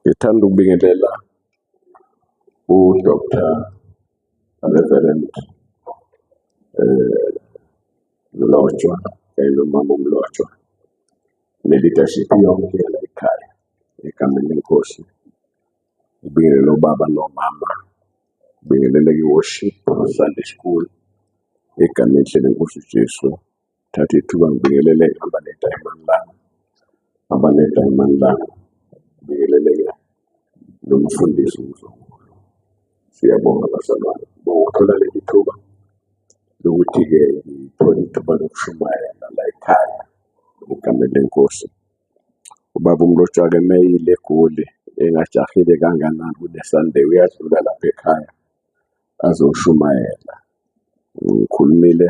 Ngithanda ukubingelela u-Doctor Reverend Mlotshwa kanye nomama uMlotshwa ne-leadership yonke yalayikhaya egameni lenkosi. Ngibingelele obaba nomama, ngibingelele i-worship, Sunday school, egameni elihle lenkosi uJesu. Thatha ithuba ngibingelele ngihamba nedayimani lami, hamba nedayimani lami, ngibingelele-ke nomfundisi uMzukulu. Siyabonga bazalwane ngokuthola leli thuba lokuthi-ke ngithole ithuba lokushumayela layikhaya egameni lenkosi. Ubaba uMlotshwa-ke meyile eGoli engajahile kangakanani kune-Sunday uyadlula lapha ekhaya azoshumayela. Ngikhulumile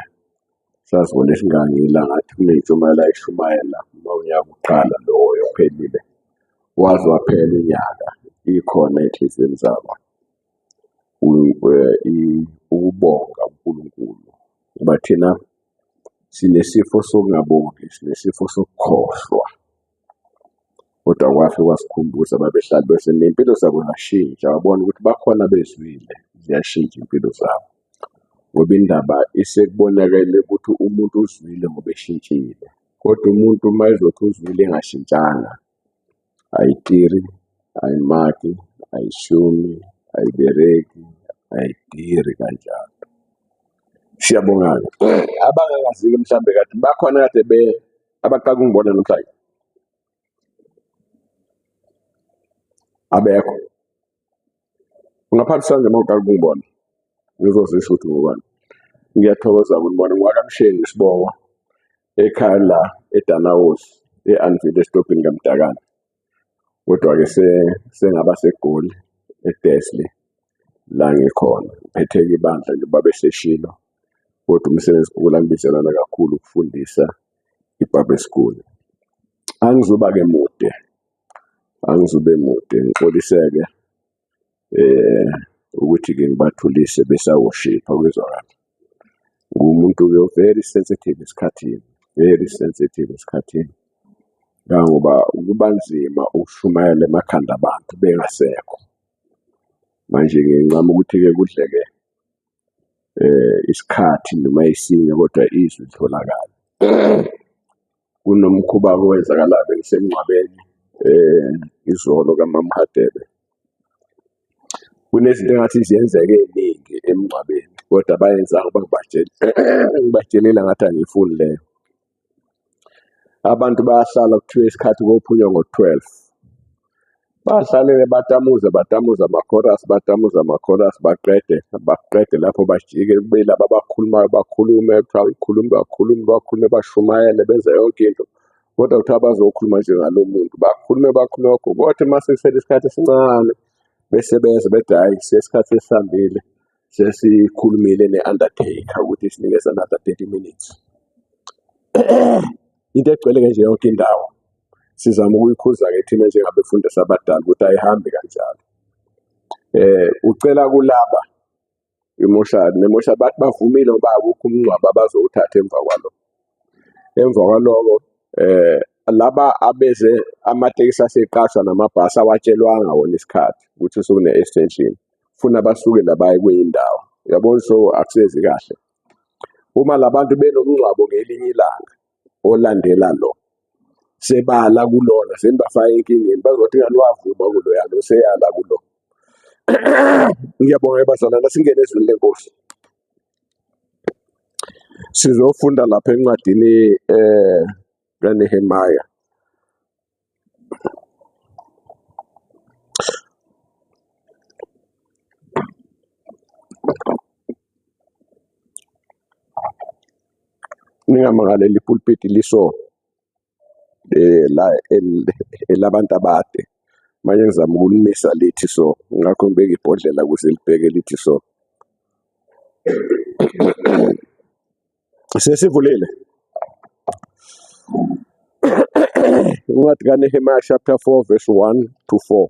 sazibona esingangile ngathi kunentshumayelo ayishumayela uma unyaka uqala lo ophelile, waze waphela unyaka ikhona ey'nhlizweni zabo. Ukubonga uNkulunkulu ngoba thina sinesifo sokungabongi, sinesifo sokukhohlwa. Kodwa kwafike wasikhumbuza babehlali bese ney'mpilo zabo zashintsha wabona ukuthi bakhona abezwile ziyashintsha iy'mpilo zabo. Ngoba indaba isekubonakele ukuthi umuntu uzwile ngoba eshintshile, kodwa umuntu uma ezothi uzwile engashintshanga, ayikiri, ayimaki, ayishumi, ayibereki, ayidiri kanjalo. Siyabonga-ke. Abangangazi-ke mhlawumbe kade bakhona kade abaqala ukungibona namhlanje? Abekho. Ungaphathi isandla uma uqala ukungibona ngizozisho ukuthi ngubani. Ngiyathokoza ukunibona ngowakaMshengu isibongo ekhaya la eDanawosi e-Anvil esitobhini kaMdakane. Kodwa-ke sengaba seGoli eDursley la ngikhona. Ngiphethe-ke ibandla njengoba beseshilo kodwa umsebenzi olangibizelana kakhulu ukufundisa i-Bible school. Angizuba-ke mude, angizube mude ngixolise-ke ukuthi-ke ngibathulise besawoshipha kuyezwakala. Nguwumuntu-ke o-very sensitive esikhathini, very sensitive esikhathini. Kangangoba kuba nzima ukushumayela emakhanda abantu bengasekho. Manje ngincama ukuthi-ke kudleke isikhathi noma esinye kodwa izwi litholakale. Kunomkhuba-ke owenzakalayo bengisemngcwabeni izolo kaMam'Hadebe. Kunezinto engathi ziyenzeka ey'ningi emngcwabeni kodwa abayenzanga bangibatshele ngibatshelile ngathi angiyifuni leyo. Abantu bayahlala kuthiwe isikhathi kophunywa ngo-12. Bahlale-ke batamuze batamuze amakhorasi batamuze amakhorasi baqede baqede lapho bajike kube yilaba abakhulumayo bakhulume kuthiwa ayikhulume bakhulume bakhulume bashumayele benze yonke into. Kodwa kuthiwa bazokhuluma nje ngalo muntu bakhulume bakhulume kothi uma sekusele isikhathi esincane bese beza bethi hhayi sesikhathi sesihambile sesikhulumile ne-undertaker ukuthi sinikeze another 30 minutes. Into egcwele-ke nje yonke indawo sizama ukuyikhuza-ke thina njengabefundisi abadala ukuthi ayihambi kanjalo. Ucela kulaba imoshali nemoshali bathi bavumile ngoba akukho umngcwabo abazowuthatha emva kwalo. Emva kwaloko laba abeze amatekisi aseqashwa namabhasi awatshelwanga wona isikhathi ukuthi sekune-extension funa basuke la baye kwenye indawo. Uyabona so akusezi kahle. Uma la bantu benomngcwabo ngelinye ilanga olandela lo sebala kulona senibafaka enkingeni bazothi ngani wavuma kuloya lo seyala kulo. Ngiyabonga bazalwane asingene ezwini lenkosi. Sizofunda lapha encwadini kaNehemiah. Ningamangaleli ipulpiti liso la elabantu abade. Manje ngizama ukulimisa lithi so ngakho ngibeka ibhodlela ukuze libheke lithi so. Sesivulile. Incwadi kaNehemiah chapter 4 verse 1 to 4.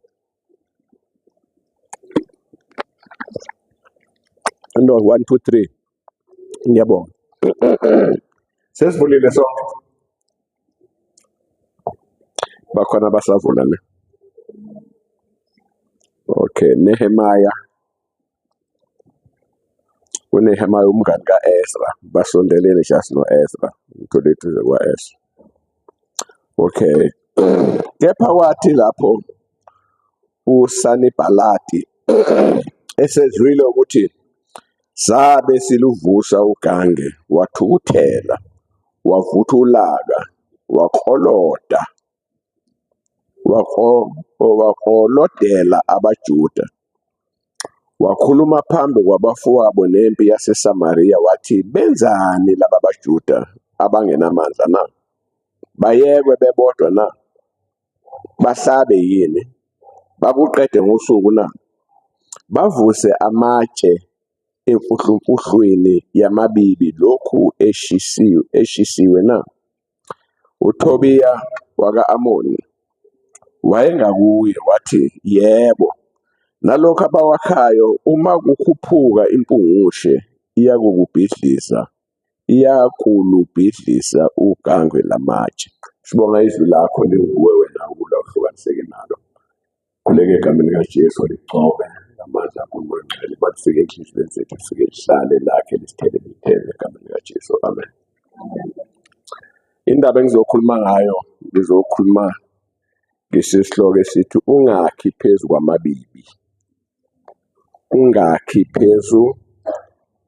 No, 1 to 3. Ngiyabonga. Sesivulile sonke. Bakhona basavula ne. Okay, Nehemiah, uNehemiah umngani ka-Ezra, basondelene just no-Ezra, ngithole eduze kwa-Ezra. Okay, kepha kwathi lapho uSanibhalati esezwile ukuthi sabe siluvusa ugange, wathukuthela, wavutha ulaka, wakloloda, waklolodela abaJuda. Wakhuluma phambi kwabafowabo nempi yaseSamariya, wathi, Benzani laba baJuda abangenamandla na? Bayekwe bebodwa na? Bahlabe yini? Bakuqede ngosuku na? Bavuse amatshe emfuhlumfuhlwini yamabibi lokhu eshisiwe na? UThobiya waka-Amoni wayengakuye, wathi, Yebo, nalokhu abakwakhayo, uma kukhuphuka impungushe iyakukubhidliza, iyakulubhidliza ugange lamatshe. Sibonga izwi lakho linguwe wena ukula uhlukaniseke nalo. Khuleka egameni likaJesu ligcobe ngamandla kaNkulunkulu ongcwele malifike enhliziyweni zethu lifike lihlale lakhe lisithelele ithemba egameni likaJesu. Amen. Indaba engizokhuluma ngayo ngizokhuluma ngesihloko esithi ungakhi phezu kwamabibi. Ungakhi phezu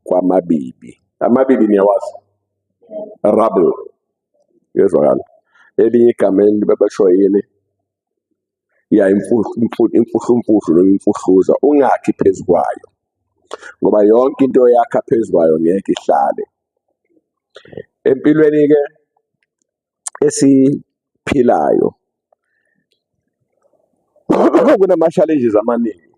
kwamabibi. Amabibi niyawazi? Rubble. Yezwakala. Elinye igama elibabasho yini? Ya imfuhlumfuhlu noma imfuhluza ungakhi phezu kwayo. Ngoba yonke into oyakha phezu kwayo ngeke ihlale. Empilweni-ke esiyiphilayo kunama-challenges amaningi.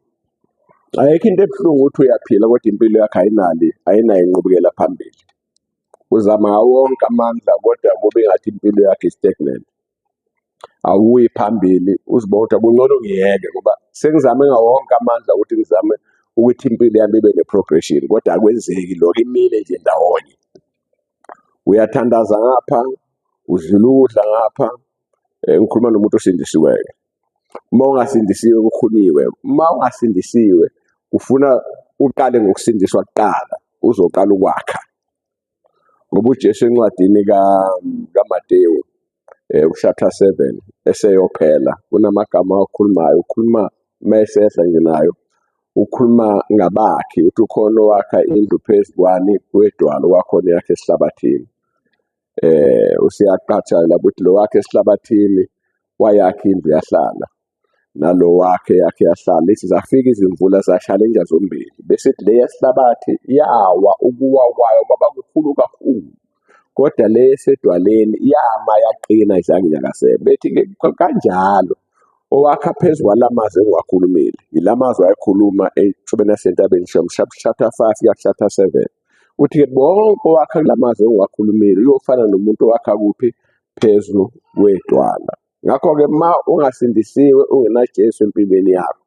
Ayikho into ebuhlungu ukuthi uyaphila kodwa impilo yakho ayinali ayinayo inqubekela phambili. Uzama ngawo wonke amandla kodwa kube ngathi impilo yakho i-stagnant. Awuyi phambili uzibona ukuthi akungcono ngiyeke ngoba sengizame ngawo wonke amandla ukuthi ngizame ukuthi impilo yami ibe ne-progression kodwa akwenzeki lokho imile nje ndawonye. Uyathandaza ngapha, uzila ukudla ngapha, ngikhuluma nomuntu osindisiweyo. Uma ungasindisiwe kukhulunywe, uma ungasindisiwe ufuna uqale ngokusindiswa kuqala, uzoqala ukwakha. Ngoba uJesu encwadini kaMatewu u-chapter 7 eseyophela kunamagama awakhulumayo, ukhuluma mesehla nje nayo ukhuluma ngabakhi uthi ukhona owakha indlu phezu kwani kwedwala kwakhona yakhe esihlabathini. Usiyaqatha lapho ukuthi lo wakhe esihlabathini wayakha indlu yahlala nalo wakhe yakhe yahlala ithi zafika izimvula zashalenja zombili bese le yesihlabathi yawa ukuwa kwayo kwaba kukhulu kakhulu kodwa le esedwaleni yama yaqina ayizange inyakazele. Bethi-ke kanjalo owakha phezu kwalamazwi engiwakhulumile yilamazwi ayekhuluma ethubeni lasentabeni chapter 5 kuya chapter 7 uthi-ke bonke owakha kulamazwi engiwakhulumile uyofana nomuntu owakha kuphi phezu kwedwala. Ngakho-ke uma ungasindisiwe ungenaJesu empilweni yakho,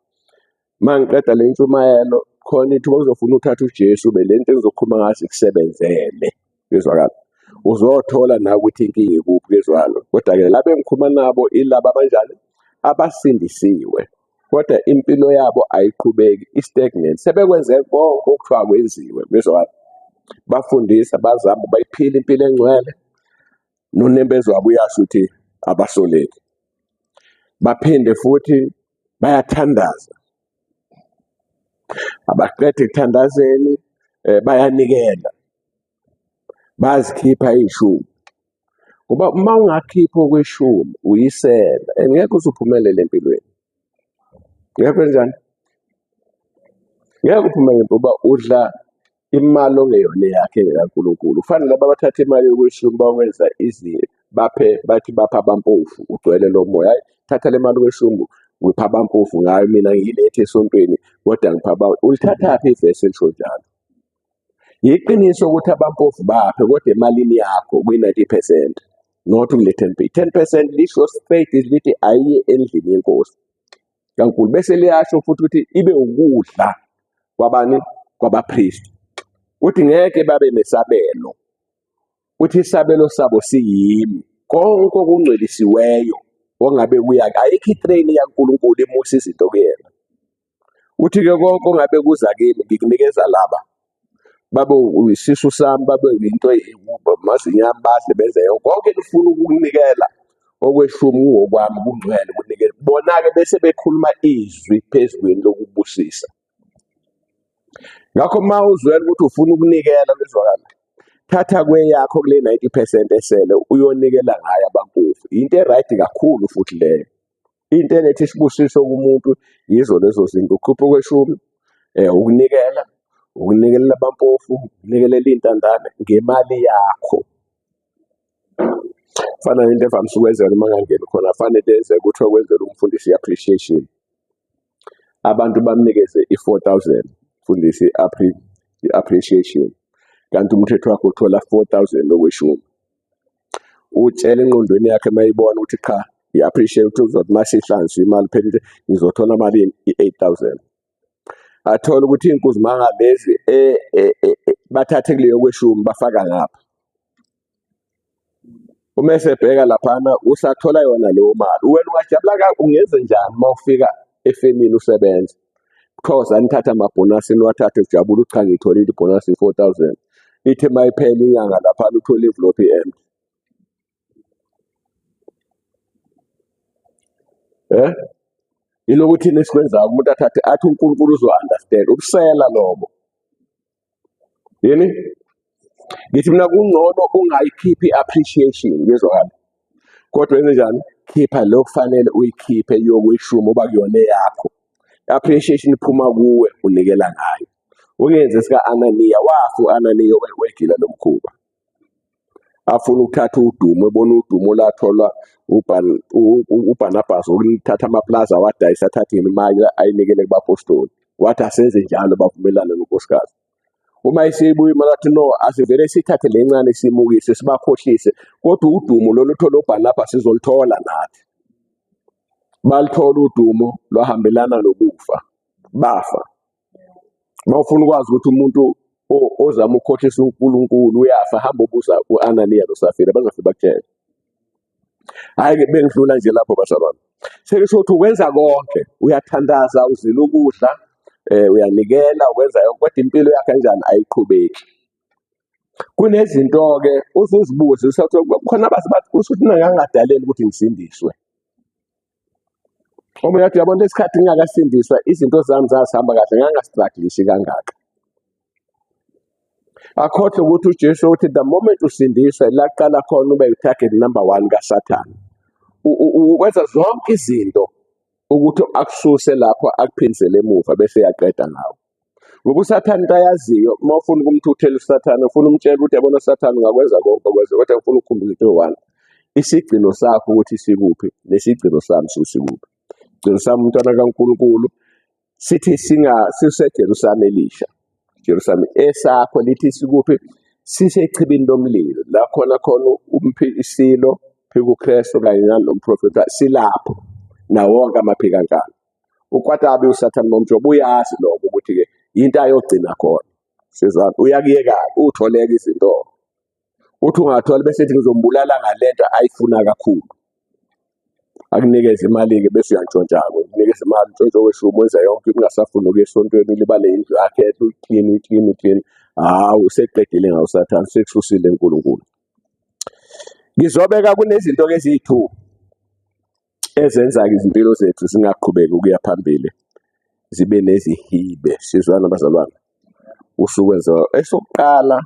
uma ngiqeda le ntshumayelo khona ithuba uzofuna uthathe uJesu ube le nto engizokhuluma ngayo ikusebenzele. Kuyezwakala? Uzothola nawe ukuthi inkinga ikuphi kuyezwakala. Kodwa-ke laba engikhuluma nabo ilaba abanjani? Abasindisiwe. Kodwa impilo yabo ayiqhubeki i-stagnant. Sebekwenze konke okuthiwa kwenziwe kuyezwakala. Bafundisa bazama bayiphila impilo engcwele nonembeza wabo uyasho ukuthi abasoleki. Baphinde futhi bayathandaza. Abaqeda ekuthandazeni bayanikela. Bazikhipha iy'shumi. Ngoba uma ungakhipha okweshumi uyisela and ngeke uze uphumelele empilweni. Ngeke kanjani? Ngeke uphumelele ngoba udla imali ongeyona eyakhe engekaNkulunkulu. Kufana nalaba abathatha imali yokweshumi bayokwenza izinto baphe bathi bapha abampofu ugcwele lo moya. Hayi thatha le mali yokweshumi ngipha abampofu ngayo mina ngiyilethe esontweni kodwa ngipha ulithathaphi ivesi elisho njalo? Yiqiniso ukuthi abampofu baphe kodwa emalini yakho kwi-90% not kule 10%. 10% lisho straight lithi ayiye endlini yenkosi kaNkulunkulu bese liyasho futhi ukuthi ibe ukudla kwabani kwabapristi. Uthi ngeke babe nesabelo. Uthi isabelo sabo siyimi. Konke okungcwelisiweyo ongabe kuya ayikho itrain yaNkulunkulu imusa izinto kuyena. Uthi-ke konke ongabe kuza kimi ngikunikeza laba babe isisu sami babe into amazinyo ami badle benze konke enifuna ukukunikela okweshumi kungokwami kungcwele kunikele. Bona-ke bese bekhuluma izwi phezu kwenu lokubusisa. Ngakho uma uzwela ukuthi ufuna ukunikela kwezwakala, thatha kweyakho kule 90% esele uyonikela ngayo abampofu. Into e-right kakhulu futhi leyo. Into eletha isibusiso kumuntu yizo lezo zinto, ukukhipha okweshumi, ukunikela, ukunikelela abampofu, ukunikelela iy'ntandane ngemali yakho. Fana nento evamise ukwenzeka uma ngangena khona, fana nento eyenzeka kuthiwa kwenzelwa umfundisi i-appreciation. Abantu bamnikeze i-4,000 mfundisi i-appreciation, kanti umthetho wakhe uthola 4,000 okweshumi. Utshela engqondweni yakhe uma eyibona ukuthi cha i-appreciate uzothi uma seyihlanganisiwe imali phela ngizothola malini i-8,000. Athole ukuthi iy'nkuzimanga lezi e, bathathe kuleyo kweshumi bafaka ngapha. Uma esebheka laphana usathola yona leyo mali. Wena ungajabula ungenze njani uma ufika efemini usebenza? Kuthiwa sanithatha amabhonasi niwathathe ujabule uthi cha ngiyitholile ibhonasi i-4,000. Ithi uma iphela inyanga laphana uthole i-envelope i-empty. Eh? Yilokhu thina esikwenzayo umuntu athathe athi uNkulunkulu uzo-understand ubusela lobo. Yini? Ngithi mina kungcono ungayikhiphi i-appreciation ngizwakala. Kodwa wenze njani? Khipha lo kufanele uyikhiphe yokweshumi oba kuyona eyakho. I-appreciation iphuma kuwe unikela ngayo. Ungenze sika-Ananiya, wafa u-Ananiya wegila lomkhuba. Afuna ukuthatha udumo ebona udumo latholwa uBarnabas ukulithatha amaplaza awadayisa athathe imali ayinikele kubapostoli. Wathi asenze njalo bavumelana nonkosikazi. Uma isibuya imali athi no asivele sithathe le ncane simukise sibakhohlise kodwa udumo lolu thole uBarnabas sizoluthola nathi. Baluthola udumo lwahambelana nokufa bafa. Uma ufuna ukwazi ukuthi umuntu ozama ukukhohlisa uNkulunkulu uyafa, hamba ubuza u-Ananiya noSafira bazofike bakutshele. Hhayi-ke bengidlula nje lapho bazalwane. Sekusho ukuthi ukwenza konke, uyathandaza, uzila ukudla, uyanikela, ukwenza yonke, kodwa impilo yakhe kanjani ayiqhubeki. Kunezinto-ke uzuzibuze usathi khona abazi bathi kusho ukuthi mina ngangingadaleli ukuthi ngisindiswe. Omunye wathi uyabona lesikhathi ngingakasindiswa izinto zami zazihamba kahle ngangingastrugglishi kangaka. Akhohlwe ukuthi uJesu uthi the moment usindiswa laqala khona ube yi-target number one kaSathane. Wenza zonke izinto ukuthi akususe lapho akuphindisele emuva bese uyaqeda ngawe. Ngoba uSathane into ayaziyo uma ufuna ukumthuthela uSathane ufuna umtshela ukuthi yabona uSathane ungakwenza konke okwenza kodwa ngifuna ukukhumbula into eyi-one. Isigcino sakho ukuthi sikuphi nesigcino sami sikuphi. Igcino sami umntwana kaNkulunkulu sithi singa siseJerusalema elisha. Jerusalema esakho lithi sikuphi sisechibini lomlilo la khona khona umphi isilo phika uKristu kanye nalomprofetha silapho nawo wonke amaphikankani. Ukwatabi uSathane momjobo uyazi lokho ukuthi-ke into ayogcina khona. Sizwana uyakuyeka utholeka izinto. Uthi ungathola bese ethi ngizombulala ngalento ayifuna kakhulu. Akunikeze imali-ke bese uyantshontsha-ke, ukunikeza imali untshontshe okweshumi wenza yonke into ungasafuni ukuya esontweni ulibale indlu yakhe uyiklini uyiklini uyiklini. Hawu useqedile ngawo uSathane sekususile uNkulunkulu. Ngizobeka kunezinto-ke eziyi-two ezenza-ke izimpilo zethu zingaqhubeki ukuya phambili zibe nezihibe. Sizwana bazalwane? Usukwenza esokuqala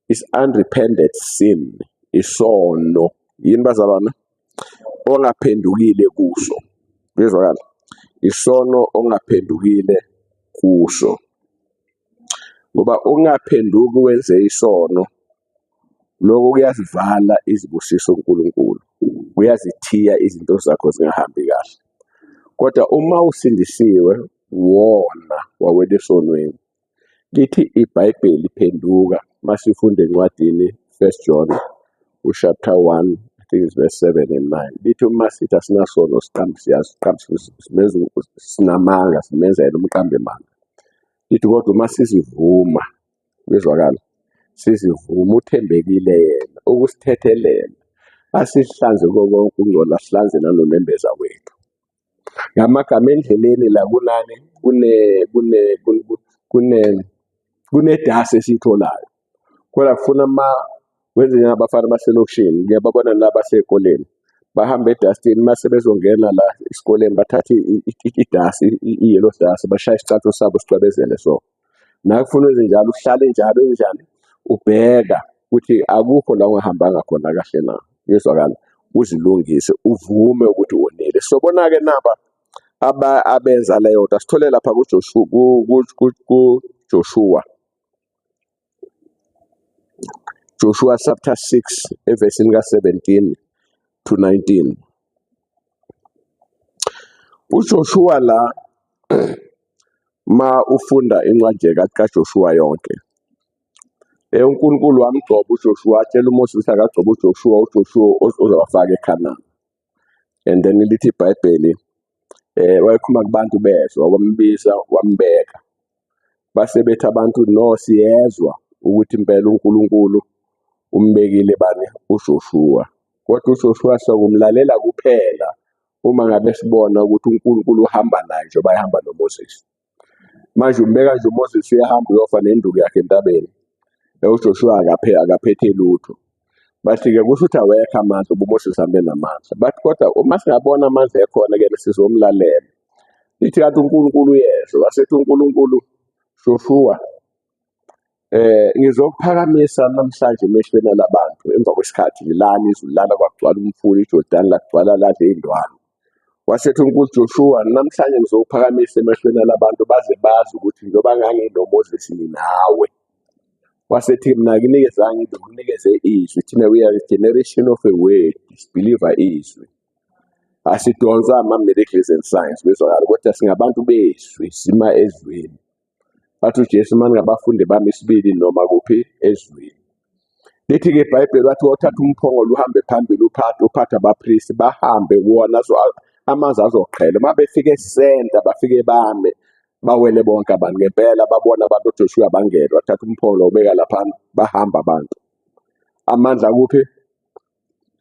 is unrepented sin, isono. Yini bazalwane? Ongaphendukile kuso. Kuyezwakala? Isono ongaphendukile kuso. Ngoba ungaphenduki wenze isono lokho kuyazivala izibusiso uNkulunkulu, kuyazithiya izinto zakho zingahambi kahle. Kodwa uma usindisiwe wona wawela esonweni. Lithi iBhayibheli phenduka masifunda encwadini First John uchapter 1 I think it's verse 7 and 9 lithi uma sithi asinasono siqambi siyaziqamba simenza sinamanga simenza yena umqambi manga lithi kodwa uma sizivuma kuyezwakala sizivuma uthembekile yena ukusithethelela asihlanze konke ukungcola sihlanze nanonembeza wethu. Ngamagama endleleni la kunani kune kune kune kunedasi esiyitholayo. Kodwa kufuna uma wenze njengabafana baselokishini ngiyababona nabasey'koleni bahamba edastini mase bezongena la esikoleni bathathe idasi i-yellow dust bashaye isicathulo sabo sicwebezele so. Nawe kufuna wenze njalo uhlale njalo wenzenjani? Ubheka ukuthi akukho la ongahambanga khona kahle na, kuyezwakala? Uzilungise uvume ukuthi wonile. Sobona-ke naba aba abenza leyo nto asithole lapha kuJoshua kuJoshua Joshua chapter 6 evesini ka-17 to 19. UJoshua la ma ufunda incwadi kaJoshua yonke uNkulunkulu wamgcoba uJoshua atshela uMose ukuthi akagcobe uJoshua, uJoshua uzowafaka eKhanani. And then lithi iBhayibheli wayekhuluma kubantu bezwa wambiza wambeka. Base bethi abantu no siyezwa ukuthi impela uNkulunkulu umbekile bani uJoshua. Kodwa uJoshua sokumlalela kuphela uma ngabe sibona ukuthi uNkulunkulu uhamba naye njengoba ehamba noMoses. Manje umbeka nje uMoses uyahamba uyofa nenduku yakhe entabeni. UJoshua akaphethe lutho. Bathi-ke kusho ukuthi awekho amandla uba uMoses ahambe namandla. Bathi kodwa uma singabona amandla ekhona-ke sizomlalela. Lithi kanti uNkulunkulu uyezwa, wasethi uNkulunkulu Joshua ngizokuphakamisa namhlanje emehlweni alabantu emva kwesikhathi lilana izulu lana kwagcwala umfula iJordani lagcwala ladla iy'ndwani. Wasethi uNkulunkulu Joshua namhlanje ngizokuphakamisa emehlweni alabantu baze bazi ukuthi njengoba nganginoMoses nginawe. Wasethi mina akunikezanga izwi ngikunikeze izwi thina we are a generation of a word sibhiliva izwi asidonswa ama-miracles and signs kwezwakala kodwa singabantu bezwi sima ezwini bathi uJesu uma ningabafundi bami isibili noma kuphi ezwini lithi-ke ibhayibheli wathi wothatha umphongolo uhambe phambili uphathe uphathe abapristi bahambe wona amanzi azoqhela uma befika esenta bafike bame bawele bonke abantu ngempela babona abantu uJoshua bangena wathatha umpholo ubeka laphana bahamba abantu amandla kuphi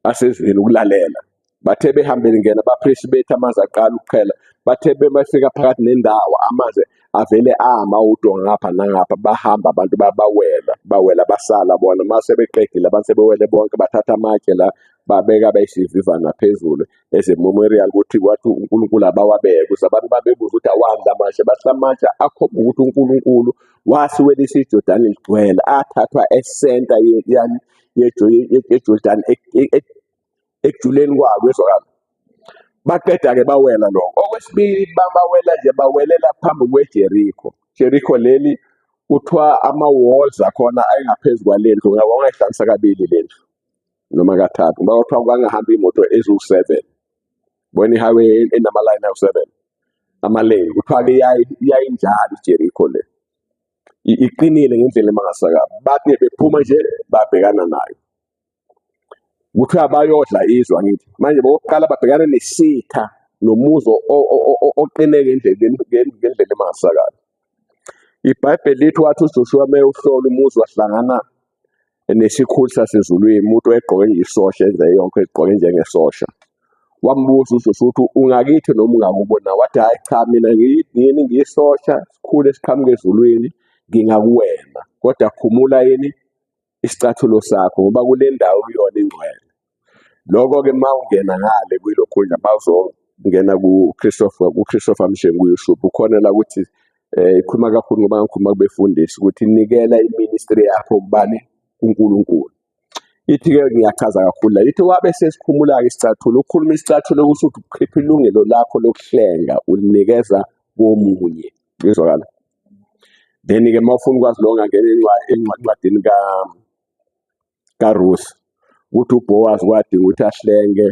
asezweni ukulalela bathe behambele ngena abapristi bethu amanzi aqala ukuqhela bathe befika phakathi nendawo amanzi avele ama udonga ngapha nangapha bahamba abantu babawela bawela basala bona mase beqedile abantu sebewele bonke bathatha amatshe la babeka bayisivivana phezulu as a memorial ukuthi kwathi uNkulunkulu abawabeke ukuze abantu babebuza ukuthi awani lamatshe bathi lamatshe akhomba ukuthi uNkulunkulu wasiwelisa iJordani ligcwele athathwa esenta yani yeJordani ekujuleni kwako ezwakala baqeda-ke bawela lokho okwesibili bawela nje bawelela phambi kweJeriko Jericho leli kuthiwa ama-walls akhona ayengaphezu kwalendlu wawungayihlanganisa kabili lendlu noma kathathu ngoba kuthiwa kwangahamba iy'moto eziwu-seven bona i-highway enamalayini awu-seven ama-lane kuthiwa-ke yayinjalo iJeriko le iqinile ngendlela emangasakabi bathi bephuma nje babhekana nayo kuthiwa bayodla izwe angithi manje bokuqala babhekana nesitha nomuzi oqine ngendlela emangasakabi ibhayibheli lithi wathi uJoshua mewuhlola umuzi wahlangana nesikhulu sasezulwini umuntu egqoke nje isosha enze yonke egqoke njengesosha wambuza uJoshua ukuthi ungakithi noma ungakubo na wathi hhayi cha mina ngiyini ngiyisosha sikhulu esiqhamuka ezulwini ngingakuwena kodwa khumula yini isicathulo sakho ngoba kule ndawo kuyona ingcwele lokho-ke uma ungena ngale kwilokhunja uma uzongena ku-Christopher ku-Christopher Mshengu ku-YouTube ukhona la ukuthi ikhuluma kakhulu ngoba ngikhuluma kubefundisi ukuthi nikela iministry yakho kubani kuNkulunkulu ithi-ke ngiyachaza kakhulu la ithi wabe sesikhumula-ke isicathulo ukukhuluma isicathulo kusho ukuthi ukhipha ilungelo lakho lokuhlenga ulinikeza komunye kuyezwakala then-ke uma ufuna ukwazi lokho ungangena encwadini kaRuth ukuthi uBoaz wadinga ukuthi ahlenge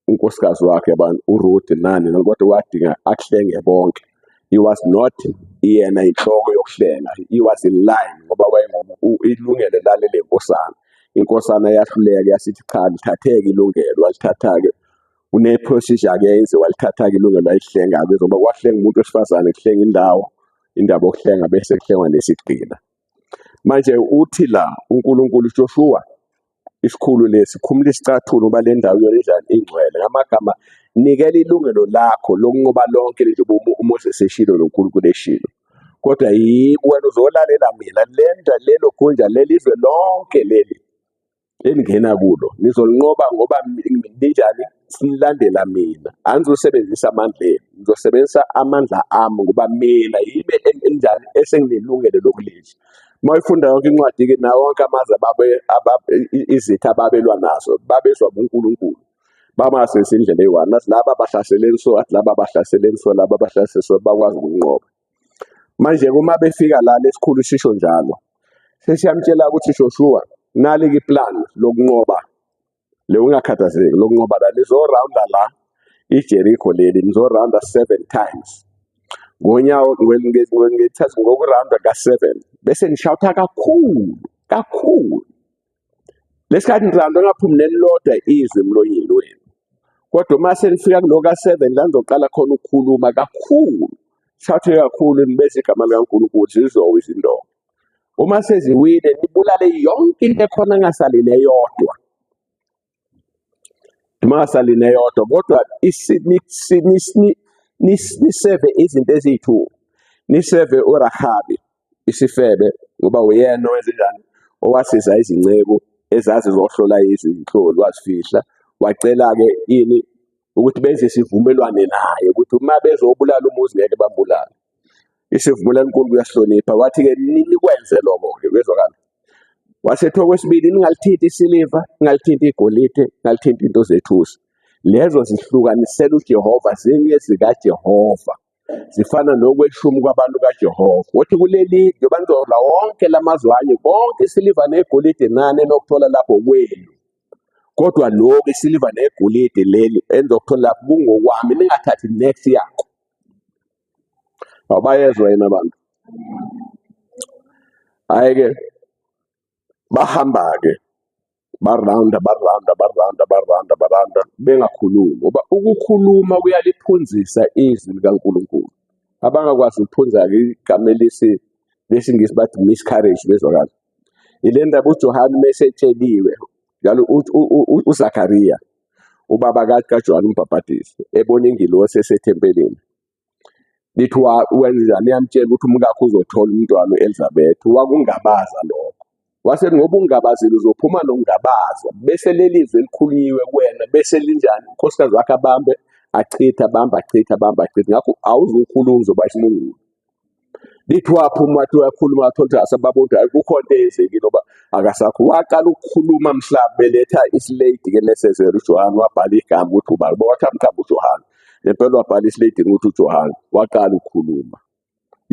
unkosikazi wakhe abantu uRuth nani kodwa wadinga akuhlenge bonke he was not yena inhloko yokuhlenga he was in line ngoba ilungelo lalele nkosana inkosana yahluleka yasithi cha lithatheke ilungelo walithatha-ke une-procedure-ke eyenziwa walithatha-ke ilungelo wayihlenga-ke ngoba kwahlenga umuntu wesifazane kuhlenga indawo indaba yokuhlenga bese kuhlengwa nesigqila manje uthi la uNkulunkulu Joshua isikhulu lesi khumula isicathulo ngoba le ndawo yona injani ingcwele ngamagama Nikela ilungelo lakho lokunqoba lonke njengoba uMoses eshilo noNkulunkulu eshilo. Kodwa yiko wena uzolalela mina lenda lelo gunja lelizwe lonke leli eningena kulo nizolinqoba ngoba ninjani sinilandela mina anizosebenzisa amandla enu ngizosebenzisa amandla ami ngoba mina yimi enjani esenginelungelo lokulidla. Uma uyifunda yonke incwadi-ke nawo wonke amazwe izitha ababelwa nazo babezwa kuNkulunkulu bangasebenzisi indlela eyi-one athi laba bahlaseleni so athi laba bahlaseleni so laba bahlaseleni so bakwazi ukunqoba. Manje uma befika la lesikhulu sisho njalo sesiyamtshela ukuthi Joshua nali-ke iplan lokunqoba le ungakhathazeki lokunqoba la nizorawunda la iJericho leli nizorawunda seven times ngonyawo ngethatha ngokurawunda ka-seven bese nishawutha kakhulu kakhulu lesikhathi nirawunda ngaphumi nelilodwa izwi emlonyeni wenu kodwa uma senifika kulo ka-seven la nizoqala khona ukukhuluma kakhulu shawuthe kakhulu nibese igama likaNkulunkulu zizowa izindonga uma seziwile nibulale yonke into ekhona ngasali neyodwa ngasali neyodwa kodwa niseve izinto eziyi-two niseve uRahabi isifebe ngoba uyena owenzenjani owasiza izinceku ezazizohlola izinhloli wazifihla wacela-ke ini ukuthi benze isivumelwane naye ukuthi uma bezobulala umuzi ngeke bambulale isivumelwano uNkulunkulu uyasihlonipha wathi-ke nikwenze lokho-ke kwezwakala wasethi okwesibili ningalithinti isiliva ningalithinti igolide ningalithinti into zethusi lezo zihlukanisela uJehova zingezikaJehova zifana nokweshumi kwabantu kaJehova uthi kuleli njengoba nizodla wonke lamazwanye konke isiliva negolide nani enokuthola lapho kwenu kodwa lokhu isiliva negolide leli enizokuthola lapho kungokwami ningathathi next yakho. Abayezwa yini abantu? Hhayi-ke bahamba-ke barawunda barawunda barawunda barawunda barawunda bengakhulumi ngoba ukukhuluma kuyaliphunzisa izwi likaNkulunkulu. Abangakwazi ukuphunza-ke igama elisi lesiNgisi bathi miscarriage bezwakala. Ile ndaba uJohane mesetsheliwe njalo uZakariya ubaba kaJohane umbhabhadisi ebona ingilosi esethempelini lithi wenzani yamtshela ukuthi umkakho uzothola umntwana u-Elizabeth wakungabaza lokho wase ngoba ungabazile uzophuma nokungabaza bese leli zwi elikhulunyiwe kuwena bese linjani unkosikazi wakhe abambe achithe abambe achithe abambe achithe ngakho awuzukhuluma uzoba isimungulu lithi waphuma wathi uyakhuluma wathola ukuthi asebabona ukuthi akukho nto eyenzekile ngoba akasakho waqala ukukhuluma mhla beletha isileyidi ke lesezela uJohane wabhala igama ukuthi ubani wathi amqamba uJohane ngempela wabhala isileyidi ukuthi uJohane waqala ukukhuluma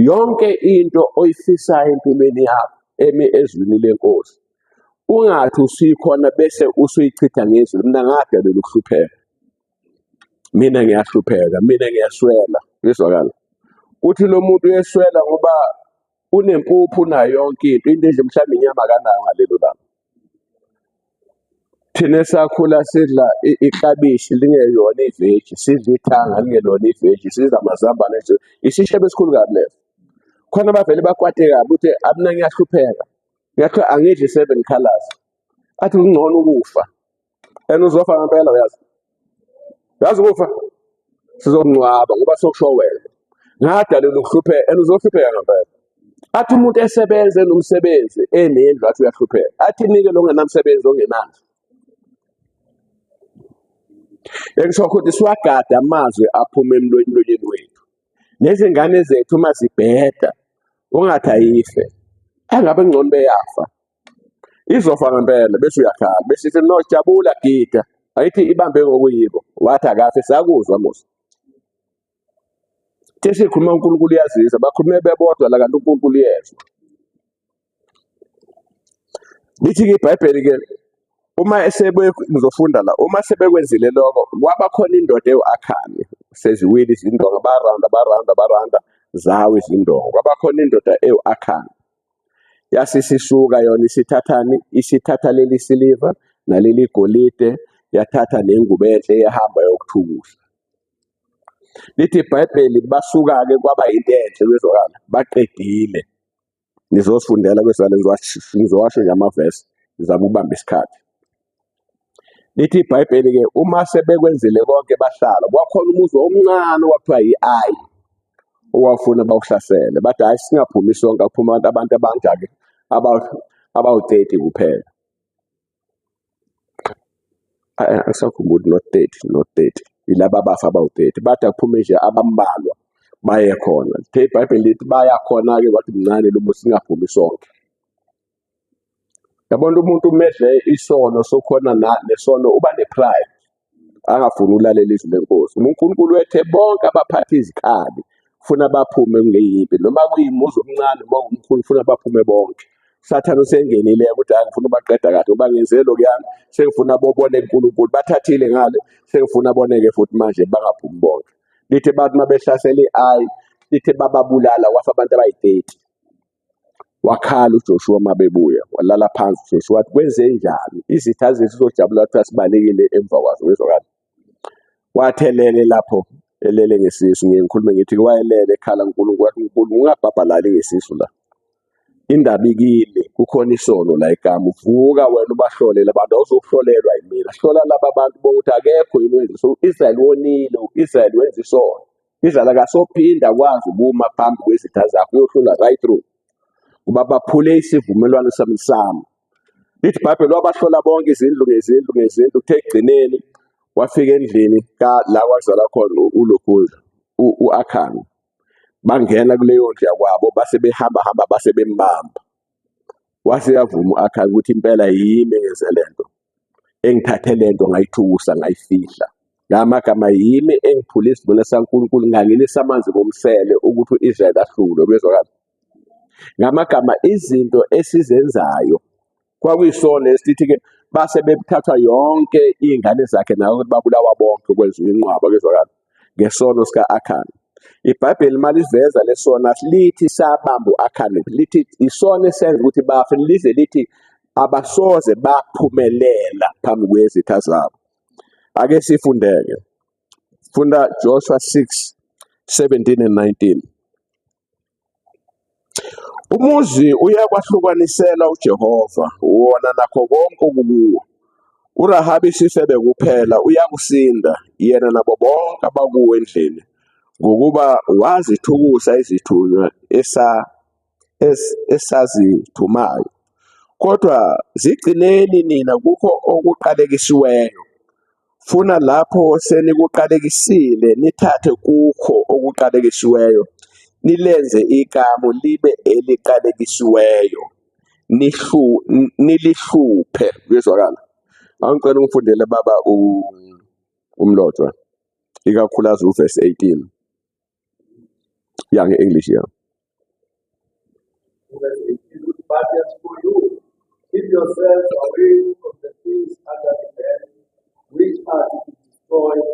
yonke into oyifisayo empilweni yakho emi ezwini lenkosi ungathi usuyikhona bese usuyichitha ngezwi mina ngadalelwa ukuhlupheka mina ngiyahlupheka mina ngiyaswela ngizwakala uthi lo muntu uyeswela ngoba unempuphu unayo yonke into into nje mhlawumbe inyama kanayo ngalelo langa thina esakhula sidla iklabishi lingeyona iveji sidla ithanga lingelona iveji sidla amazambane nje isishebo esikhulu kabi leso khona bavele bakwate kabi ukuthi amina ngiyahlupheka ngiyathiwa angidli seven colors athi kungcono ukufa and uzofa ngempela uyazi uyazi ukufa sizokungcwaba ngoba sokusho wena ngadalelwa ukuhlupheka and uzohlupheka ngempela athi umuntu esebenze nomsebenzi enendlu athi uyahlupheka athi nike lo ongenamsebenzi ongenandlu engisho ukuthi siwagada amazwi aphuma emlonyeni wethu nezingane zethu uma zibheda ungathi ayife angabe ngcono beyafa izofa ngempela bese uyakhala bese ithi no jabula gida ayithi ibambe ngokuyiko wathi akafe sakuzwa musa Tesikhuluma uNkulunkulu uyazizwa bakhulume bebodwa la kanti uNkulunkulu uyezwa lithi-ke iBhayibheli-ke uma esebe ngizofunda la uma sebekwenzile lokho kwaba khona indoda ewu-Akhani seziwile izindonga barawunda barawunda barawunda zawo izindonga kwaba khona indoda ewu-Akhani Yase isisuka yona isithathani isithatha leli siliva naleli golide yathatha nengubo enhle yahamba yokuthukusa. Lithi iBhayibheli basuka-ke kwaba yinto enhle kwezwakala baqedile. Nizosifundela kwezwakala ngizowasho nje amavesi ngizama ukubamba isikhathi. Lithi iBhayibheli-ke uma sebekwenzile konke bahlala, kwakhona umuzi omncane okwakuthiwa yi-Ayi owawufuna bawuhlasele. Bathi hhayi singaphumi sonke, akuphuma abantu abangaki abawu-30 kuphela. Angisakhumbuli not 30, not 30. Yilaba abafa abawu-30. Bathi akuphume nje abambalwa baye khona. Lithe iBhayibheli lithi baya khona-ke wathi mncane lo muzi singaphumi sonke. Yabona umuntu uma edle isono sokhona nesono uba ne-pride angafuni ukulalela izwi lenkosi. UNkulunkulu wethe bonke abaphatha izikhali funa baphume kuleyimpi noma kuyimuzi omncane noma umkhulu funa baphume bonke. Sathane usengenile ukuthi hayi ngifuna ubaqeda kahle ngoba ngenze lokuyana sengifuna bobone uNkulunkulu bathathile ngale sengifuna boneke futhi manje bangaphumi bonke. Lithe bathi uma behlasela i-Ayi lithe bababulala kwafa abantu abayi-30. Wakhala uJoshua uma bebuya, walala phansi uJoshua wathi kwenzenjani? Izitha zethu zizojabula kuthiwa sibalekile emva kwazo wezwakala. Wathi elele lapho elele ngesisu ngiye ngikhulume ngithi wayelele ekhala uNkulunkulu wathi uNkulunkulu ungabhabhalali ngesisu la. Indaba ikile kukhona isono la igama vuka wena ubahlole labantu awuzokuhlolelwa yimina hlola laba bantu bokuthi akekho yini wenza so u-Israyeli wonile u-Israyeli wenza isono Israel akasophinda akwazi ukuma phambi kwezitha zakhe uyohlula right through kuba baphule isivumelwano sami sami lithi iBhayibheli wabahlola bonke izindlu ngezindlu ngezindlu kuthe ekugcineni wafika endlini ka la kwazalwa khona uLokhunja u-Akhani bangena kuleyo ndlu yakwabo base behamba hamba base bembamba wase yavuma u-Akhani ukuthi impela yimi engenze lento engithathe lento ngayithukusa ngayifihla ngamagama yimi engiphule isivumelwano saNkulunkulu ngangenisa amanzi ngomsele ukuthi u-Israyeli ahlulwe kuyezwakala ngamagama izinto esizenzayo kwakuyisona esithi-ke base bethathwa yonke iy'ngane zakhe nayo ukuthi babulawa bonke kwenziwa inqwaba kuyezwakala ngesono sika-Akhani iBhayibheli uma liveza lesona lithi sabamba u-Akhani lithi isona esenza ukuthi bafe lize lithi abasoze baphumelela phambi kwezitha zabo ake sifundeke funda Joshua 6 17 and 19 Umuzi uyakwahlukaniselwa uJehova, wona nakho konke okukuwo. URahabi isifebe kuphela uyakusinda, yena nabo bonke abakuwo endlini, ngokuba wazithukusa izithunywa esazithumayo. Kodwa zigcineni nina kukho okuqalekisiweyo, Funa lapho senikuqalekisile nithathe kukho okuqalekisiweyo nilenze ikamu libe eliqalekisiweyo nihlu nilihluphe kuyezwakala angicela ungifundele baba umlotshwa ikakhulukazi uverse 18 ya nge-English ya But as for you, keep yourselves away from the things under the ban, which are to be destroyed,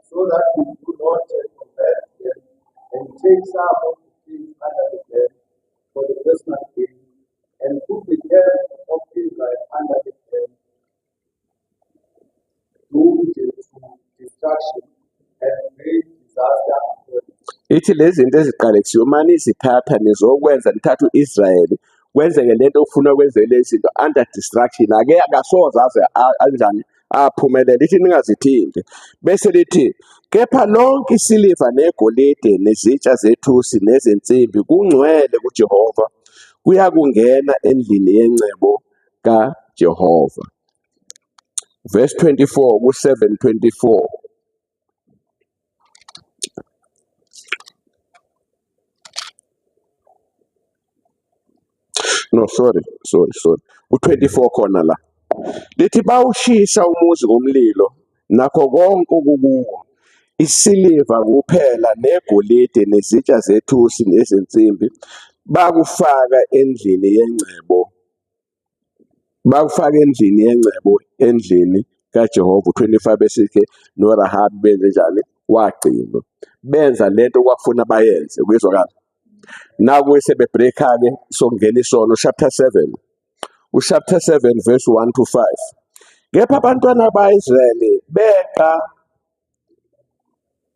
so that you do not convert them and take some of the things under the ban for the personal gain, and put the camp of Israel under the ban, doomed to destruction and great disaster upon it. Ithi lezi zinto eziqalekisiwe uma nizithatha nizokwenza nithathe u-Israyeli kwenzeke lento ofuna kwenzeke lezi zinto under destruction ake akasoze aze anjani aphumelele ithi ningazithinti bese lithi kepha lonke isiliva negolide nezitsha zethusi nezinsimbi kungcwele kuJehova kuyakungena endlini yengcebo kaJehova verse 24 ku-724 no sorry sorry sorry u-24 khona la lithi bawushisa umuzi ngomlilo nakho konke okukuwo isiliva kuphela negolide nezitsha zethusi nezinsimbi bakufaka endlini yengcebo bakufaka endlini yengcebo endlini kaJehova u-25 besike noRahabi benze njani wagcinwa benza lento kwakufuna bayenze kuyezwakala naku sebebreaka-ke sokungena isono chapter 7 uchapter 7 verse 1 to 5 kepha abantwana ba-Israyeli beqa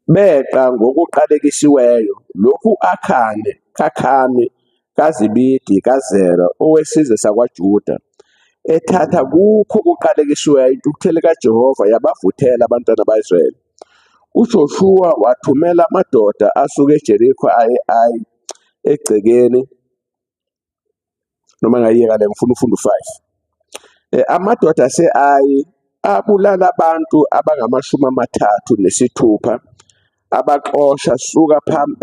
Beqa ngokuqalekisiweyo lokhu u-Akhani kaKhami kaZibidi kaZera owesizwe sakwaJuda, Ethatha kukho okuqalekisiweyo, intukuthelo kaJehova yabavuthela abantwana ba-Israyeli. UJoshuwa wathumela amadoda asuka eJeriko aye e-Ayi egcekeni noma ngayiyeka le ngifuna ufunda u-5. Amadoda ase-Ayi abulala abantu abangama-36 abaxosha suka phambi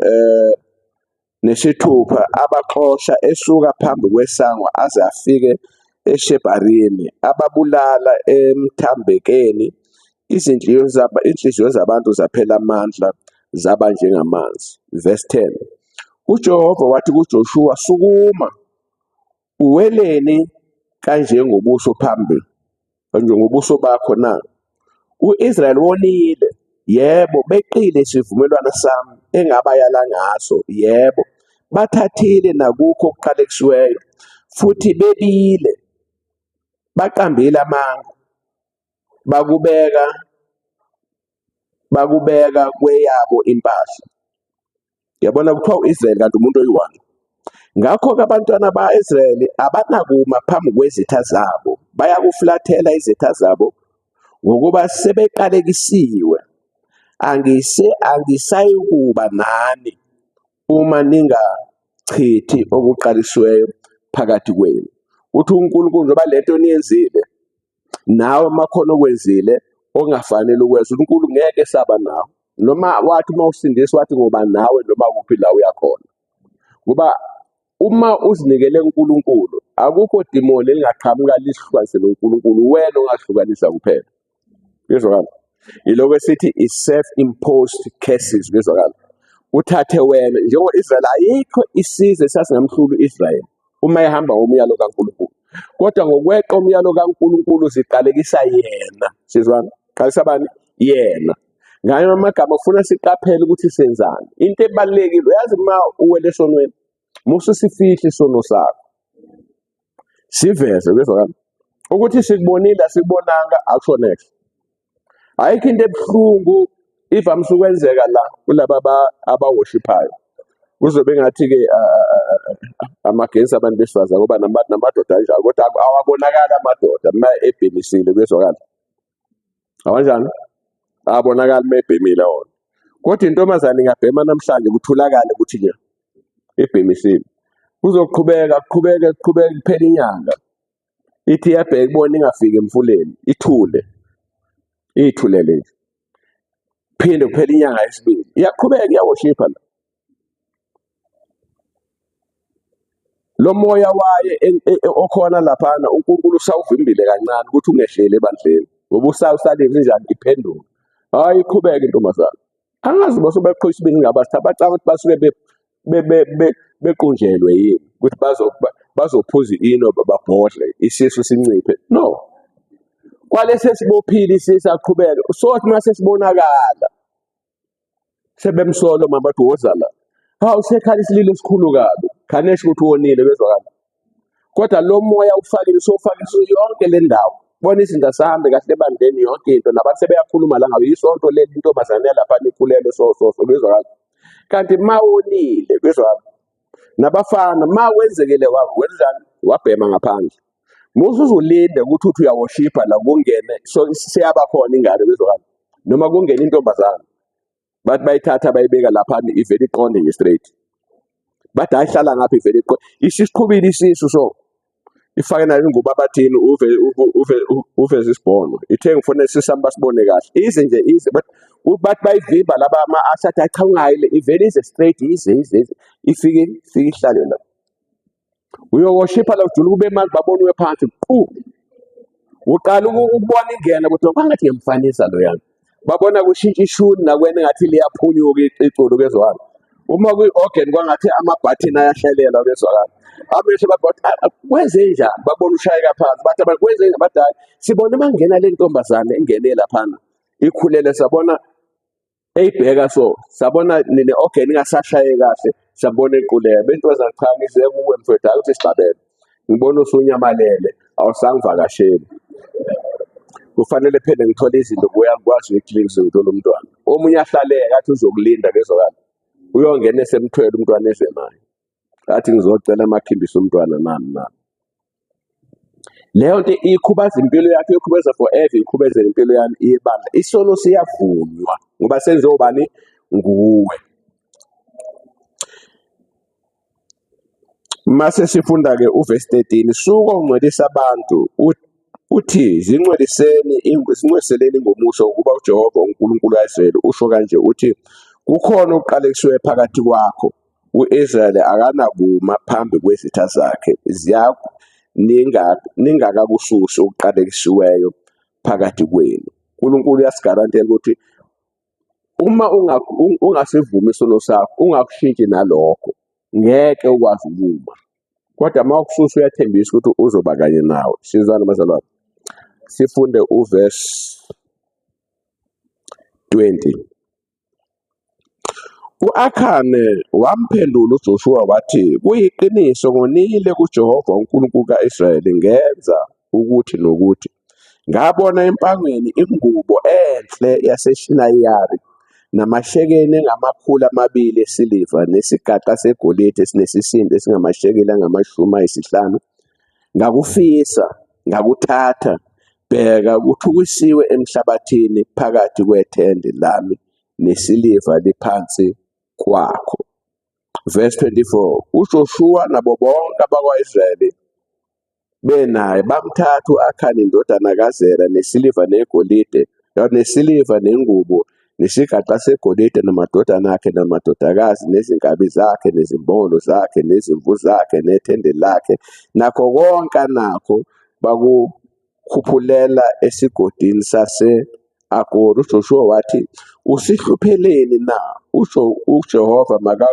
nesithupha abaxosha esuka phambi kwesango aze afike eShebharimi, ababulala emthambekeni, izinhliziyo zabantu zaphela amandla, zaba njengamanzi. Verse 10. UJehova wathi kuJoshuwa, sukuma, uweleni kanjengobuso phambi njengobuso bakho na? U-Israyeli wonile, yebo, beqile isivumelwano sami engabayala ngaso, yebo, bathathile nakukho okuqalekisiweyo, futhi bebile, baqambile amanga, bakubeka bakubeka kweyabo impahla. Yabona kuthiwa u-Israyeli kanti umuntu oyi-one. Ngakho-ke abantwana ba-Israyeli abanakuma phambi kwezitha zabo, bayakufulathela izitha zabo ngokuba sebeqalekisiwe. Angise angisayikuba nani uma ningachithi okuqalisiweyo phakathi kwenu. Uthi uNkulunkulu njengoba lento niyenzile nawe uma khona okwenzile okungafanele ukwenza uNkulunkulu ngeke saba nawe noma wathi uma usindiswa wathi ngoba nawe noma kuphi la uyakhona ngoba uma uzinikele kuNkulunkulu akukho dimoni elingaqhamuka lisihlukanise noNkulunkulu wena ongahlukanisa kuphela kuyezwakala yiloko esithi i-self imposed curses kuyezwakala uthathe wena njengo-Israyeli ayikho isizwe sasingamhlula u-Israyeli uma ehamba ngomyalo kaNkulunkulu kodwa ngokweqa umyalo kaNkulunkulu ziqalekisa yena sizwana qalisa bani yena ngayo amagama ufuna siqaphele ukuthi senzani into ebalulekile uyazi uma uwele esonweni musu sifihle isono sakho siveze kuyezwakala ukuthi sikubonile asikubonanga akusho next ayikho into ebuhlungu ivamise ukwenzeka la kulaba abaworshiphayo kuzobe ngathi-ke amagensi abantu besifazane ngoba namadoda anjalo kodwa awabonakali amadoda uma ebhemisile kuyezwakala awanjani abonakali uma ebhemile wona kodwa intombazane ingabhema namhlanje kutholakale ukuthi nje ibhemisile kuzoqhubeka kuqhubeke kuqhubeke kuphela inyanga ithi iyabheka ibona ingafiki emfuleni ithule iyithulele nje phinde kuphela inyanga yesibili iyaqhubeka iyawoshipha la lo moya waye okhona laphana uNkulunkulu usawuvimbile kancane ukuthi ungehleli ebandleni ngoba usawusalile njani iphenduke hayi iqhubeke intombazana angazi basuke beqhubeka isibindi ngabasitha bacanga ukuthi basuke bequnjelwe yini ukuthi bazophuza ino babhodle isisu sinciphe no kwalesi esibophile isisu aqhubeke sothi uma sesibonakala sebemsolo mama bathi woza la hawu sekhala isililo esikhulu kabi khanesho ukuthi wonile bezwakala kodwa lo moya ufakile sofakile yonke le ndawo bona izinto asahambe kahle ebandleni yonke into nabantu sebeyakhuluma la ngabe isonto leli intombazane yalapha nikhulelwe so so so bezwakala kanti ma wonile bezwakala nabafana ma wenzekile wenzani wabhema ngaphandle musu uzulinde ukuthi uthi uyawoshipha la kungene so seyaba khona ingane bezwakala noma kungene intombazane bathi bayithatha bayibeka lapha ivele iqonde nje straight bathi hayi hlala ngapha ivele iqonde isisiqhubile isisu so ifake nayo ingubo abathini uve uve uveze isibhono ithe ngifuna isisami basibone kahle ize nje ize but bathi bayivimba laba ama-ashathi acha ungayi le ivele ize straight ize ize ize ifike ifike ihlale la uyowoshipha la ujula kube manzi babone uye phansi qu uqala ukubona ingena ukuthi kwangathi ngiyamfanisa lo yana babona kushintsha ishuni nakwena engathi liyaphunyuka iculo kezwakala uma kwi-organ kwangathi amabhathini ayashelela kezwakala amehlo bathi ah, ah, kwenze njani babona ushayeka phansi bathi abantu kwenze njani bathi hayi sibona uma ngena le ntombazane ingene laphana ikhulele sabona eyibheka so sabona nine organ ingasashaye kahle sabona iquleka bentombazane cha ngize kuwe mfowethu hayi ukuthi sixabene ngibona usunyamalele awusangivakasheli kufanele phela ngithole izinto kuya ngikwazi ukuyi-cleanse ngithole umntwana omunye ahlaleke athi uzokulinda kezwakala uyongena esemthwele umntwana eze naye athi ngizocela amakhimbisa umntwana nami nami. Leyo nto ikhubaza impilo yakho, ikhubeza forever, ikhubeze impilo yami ibandla. Isono siyavunywa ngoba senziwe ubani? Nguwe. Mase sifunda-ke uvesi 13, suka ungcwelisa abantu uthi zingcweliseni, zingcweliseleni ngomuso ukuba uJehova uNkulunkulu kaIsrayeli usho kanje uthi kukhona okuqalekisiwe phakathi kwakho, u-Israyeli akanakuma phambi kwezitha zakhe, ningakakususi okuqalekisiweyo phakathi kwenu. uNkulunkulu uyasigarantela ukuthi uma ungasivumi isono sakho, ungakushintshi nalokho, ngeke ukwazi ukuma. Kodwa uma ukususa uyathembisa ukuthi uzoba kanye nawe. Sizwana bazalwane? Sifunde uvesi 20. U-Akhane wamphendula uJoshuwa wathi, kuyiqiniso ngonile kuJehova uNkulunkulu ka-Israyeli, ngenza ukuthi nokuthi. Ngabona empangweni ingubo enhle yaseShinayari, namashekeli angama-200 esiliva, nesigaxa segolide esinesisindo esingamashekeli angama-50. Ngakufisa, ngakuthatha, bheka kuthukisiwe emhlabathini phakathi kwethende lami, nesiliva liphansi kwakho. Verse 24, uJoshuwa nabo bonke abakwa-Israyeli benaye bamthatha u-Akhani indodana kaZera nesiliva negolide, nesiliva nengubo nesigaxa segolide namadodana akhe namadodakazi nezinkabi zakhe nezimbongolo zakhe nezimvu zakhe nethende lakhe nakho konke anakho, bakukhuphulela esigodini sase-Akori. UJoshuwa wathi, usihlupheleni na? Usho uJehova maka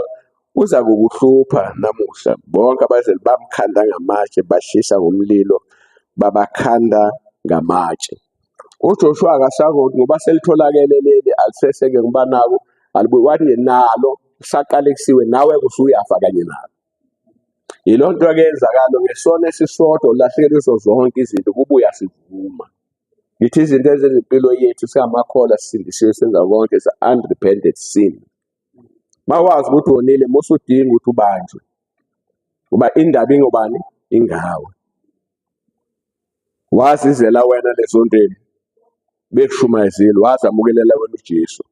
uza kukuhlupha namuhla. Bonke abazali bamkhanda ngamatshe, bashisa ngomlilo, babakhanda ngamatshe. UJoshuwa akasako ngoba selitholakele leli aliseseke ngoba nako alibuye wathi nalo saqalekisiwe nawe usuyafa kanye nalo. Yiloo nto ekuyenzakalo ngesono esisodwa ulahlekelwe izo zonke izinto kuba uyasivuma. Ngithi izinto ezezimpilo yethu singamakholwa sisindisiwe senza konke is unrepented sin. Mawazi ukuthi wonile musudinga ukuthi ubanjwe. Ngoba indaba ingobani? Ingawe. Wazizela wena lezo ntweni bekushumayezile, wazamukelela wena uJesu.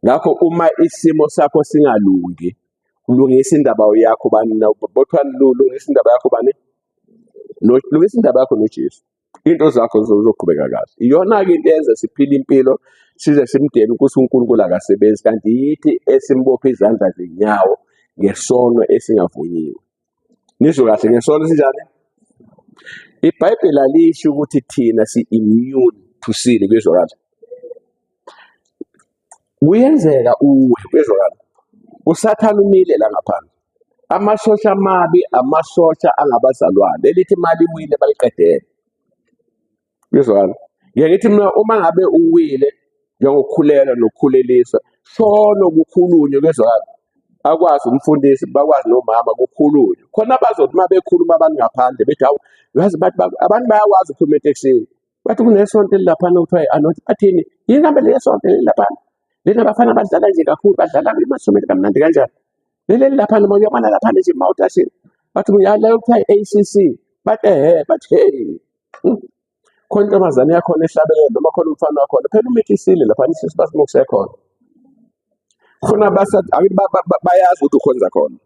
Ngakho uma isimo sakho singalungi, lungisa indaba yakho bani bothiwa lungisa indaba yakho bani? Lungisa indaba yakho noJesu. Into zakho zizoqhubeka kahle. Iyona-ke into eyenza siphile impilo size simdele ukuthi uNkulunkulu akasebenzi, kanti yithi esimbophe izandla zenyawo ngesono esingavunyiwe. Nizwe kahle ngesono sinjani? IBhayibheli alisho ukuthi thina si-immune to sin, kuyezwakala. Kuyenzeka uwe, kuyezwakala. USathane umile la ngaphandle. Amasosha amabi, amasosha angabazalwane. Elithi imali iwile baliqedele. Kuyezwakala. Ngeke ngithi mina uma ngabe uwile njengokukhulelwa nokukhulelisa, shono kukhulunywe, kuyezwakala. Akwazi umfundisi, bakwazi nomama kukhulunywe. Khona bazothi uma bekhuluma abantu ngaphandle bethi hawu, yazi bathi abantu bayakwazi ukukhuluma etekisini. Bathi kunesonto elilaphana okuthiwa i-Anointed. Bathini? Yini kambe leli sonto elilaphana? Lena abafana badlala nje kakhulu, badlala emasontweni kamnandi kanjani? Leli elilaphana uma uyabona laphana nje mawutashini. Bathi leyo kuthiwa i-ACC. Bathi ehhe, bathi hey. Khona intombazane yakhona ehlabelela noma khona umfana wakhona. Phela umithisile laphana isisu basimukise khona. Funa bayazi ukuthi ukhonza khona.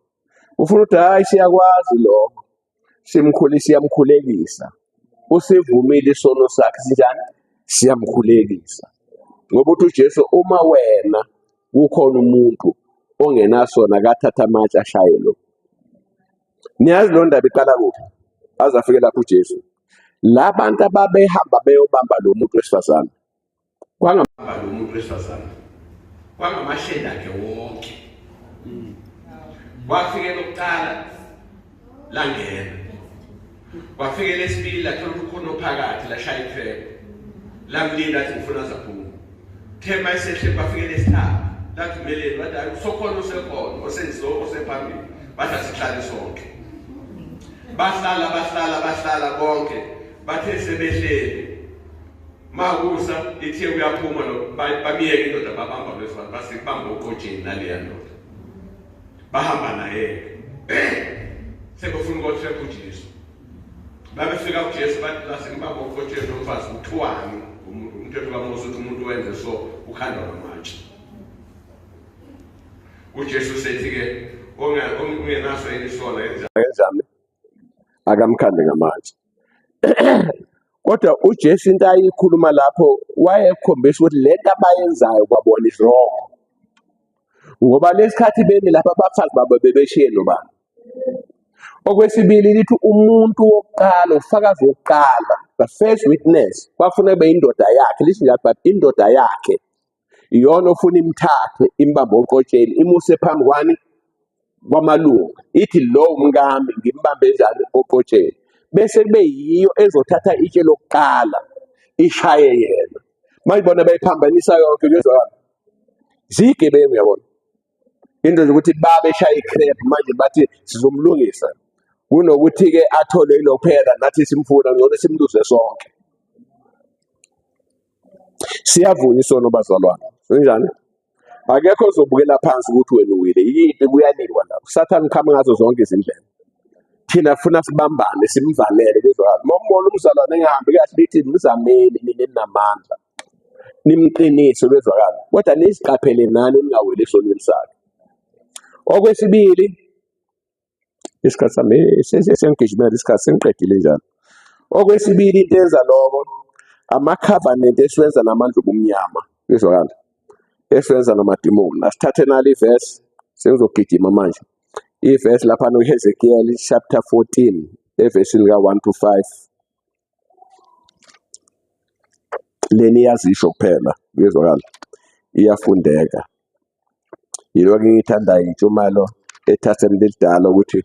Ufuna ukuthi hayi siyakwazi lokho. Simkhulisa, siyamkhulekisa. Usivumile isono sakhe sinjani? Siyamkhulekisa. Ngoba uthi uJesu uma wena kukhona umuntu ongenasona akathatha amatshe ashaye lo. Niyazi lo ndaba iqala kuphi? Aze afike lapho uJesu. La bantu ababehamba beyobamba lo muntu wesifazane. Kwangaba lo muntu wesifazane. Kwangamashende akhe wonke. Kwafike lokuqala langena. Kwafike lesibili lathola ukuthi ukhona ophakathi lashaya itrap. Lamlinda athi ngifuna azaphuma. Thema esehle kwafike lesithathu. Lathi umeleni wathi hayi usokhona usekhona osenzo osephambili. Bathi asihlale sonke. Bahlala bahlala bahlala bonke. Bathe sebehleli. Makusa ithe uyaphuma lo bamiyeka indoda babamba lwesifazane basibamba uqotsheni naleya ndoda. Bahamba naye. Sebefuna uku-trap uJesu. Babefika kuJesu bathi lasimbamba oqotsheni lomfazi kuthiwani umthetho kaMose uthi umuntu wenze so ukhandwa ngamatshe. UJesu sethi-ke ongenaso yini isono kanjani akamkhande ngamatshe. Kodwa uJesu into ayikhuluma lapho wayekhombisa ukuthi lento abayenzayo kwabona is wrong. Ngoba lesikhathi bemi lapha abafazi babo bebeshiye nobani. Okwesibili lithi umuntu wokuqala, ufakazi wokuqala, the first witness, kwafuna kube indoda yakhe, lithi njalo but indoda yakhe iyona ofuna imthathe imbambe oqotsheni imuse phambi kwani kwamalunga ithi lo umkami ngimbambe njani oqotsheni bese kube yiyo ezothatha itshe lokuqala ishaye yena manje bona bayiphambanisa yonke kuyezwakala ziyigebengu yabona into nje ukuthi babeshaya i-crap manje bathi sizomlungisa kunokuthi-ke athole ilo kuphela nathi simfuna ngcono simluze sonke siyavunya isono bazalwane sinjani akekho ozobukela phansi ukuthi wena uwile yimpi kuyaliwa la usathane uqhamuka ngazo zonke izindlela thina funa sibambane simvalele kuzwakala uma umbona umzalwane engahambi kahle lithi mzameni nina ninamandla nimqinise kuzwakala kodwa niziqaphele nani ningaweli esonweni sakhe okwesibili isikhathi sami sengigijimela isikhathi sengiqedile njalo okwesibili into enza lokho ama-covenant esiwenza namandla obumnyama kuzwakala esiwenza namadimoni asithathe nali ivesi sengizogijima manje ivesi lapha no-Hezekiel chapter 14 evesini ka-1 to 5 leni iyazisho kuphela kuyezwakala iyafundeka yilokho engiyithandayo intshumayelo ethatheni lelidala ukuthi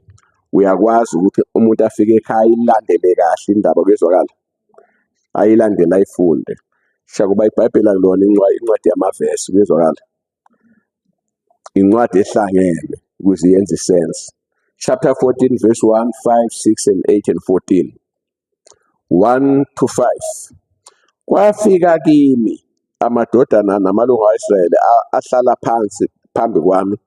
uyakwazi ukuthi umuntu afike ekhaya ilandele kahle indaba kuyezwakala ayilandele ayifunde shakuba iBhayibheli akulona incwadi yamavesi kuyezwakala incwadi ehlangene ukuze yenze sense chapter 14 verse 1 5 6 and 8 and 14 1 to 5 Kwafika kimi amadodana namalungu a-Israyeli ahlala phansi phambi kwami.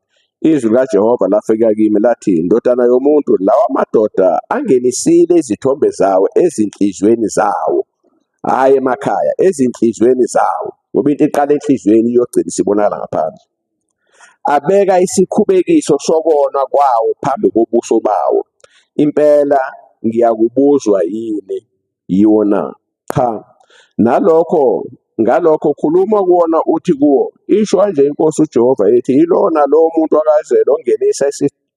Izwi likaJehova lafika kimi lathi, Ndodana yomuntu, lawa madoda angenisile izithombe zawo ezinhliziyweni zawo, hhayi emakhaya, ezinhliziyweni zawo, ngoba into iqala enhliziyweni iyogcina isibonakala ngaphandle. Abeka isikhubekiso sokona kwawo phambi kobuso bawo. Impela ngiyakubuzwa yini yiwo na? Cha. Nalokho ngalokho khuluma kuwona uthi kuwo, isho kanje inkosi uJehova ithi, yilowo nalowo muntu wakwaIsrayeli ongenisa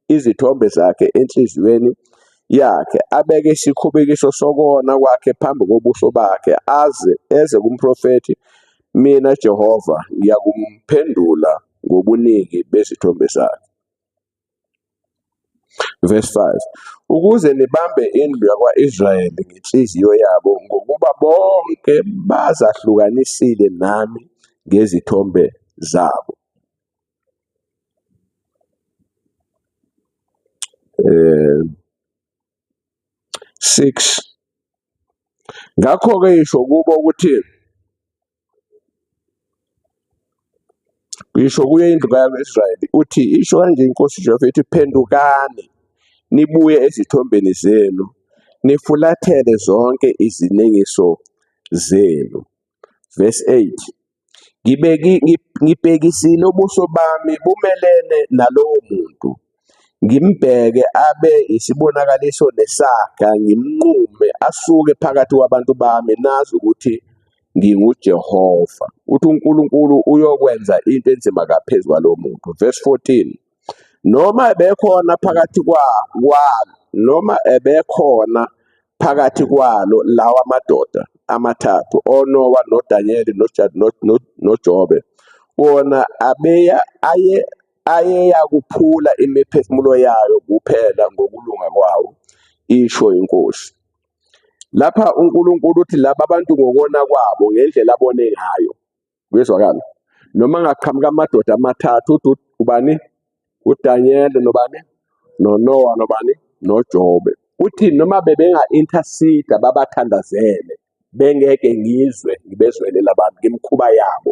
izithombe zakhe enhliziyweni yakhe, abeke isikhubekiso sokona kwakhe phambi kobuso bakhe, aze eze kumprofethi, mina Jehova ngiyakumphendula ngobuningi bezithombe zakhe. Verse 5 ukuze nibambe indlu yakwa-Israyeli ngenhliziyo yabo ngokuba bonke bazahlukanisile nami ngezithombe zabo. Eh 6 Ngakho-ke yisho kubo ukuthi ngisho kuyo indlu ka-Israyeli uthi isho kanje inkosi uJehova ithi phendukani nibuye ezithombeni zenu nifulathele zonke izinengiso zenu. Verse 8 Ngibeki ngibhekisile ubuso bami bumelene nalowo muntu ngimbheke abe isibonakaliso nesaga ngimnqume asuke phakathi kwabantu bami nazi ukuthi nginguJehova. Uthi uNkulunkulu uyokwenza into enzima ngaphezu kwalowo muntu. Verse 14 noma ebekhona phakathi kwa noma ebekhona phakathi kwalo lawa madoda amathathu oNowa noDaniyeli noJobe wona abeya aye ayeyakuphula imiphefumulo yayo kuphela ngokulunga kwawo isho inkosi lapha uNkulunkulu uthi laba bantu ngokona kwabo ngendlela abone ngayo Kuyezwakala. Noma ngaqhamuka amadoda amathathu uthi ubani? uDaniel nobani? noNoah nobani? noJobe. Uthi noma bebenga-intercede babathandazele bengeke ngizwe ngibezwele labantu ngemikhuba yabo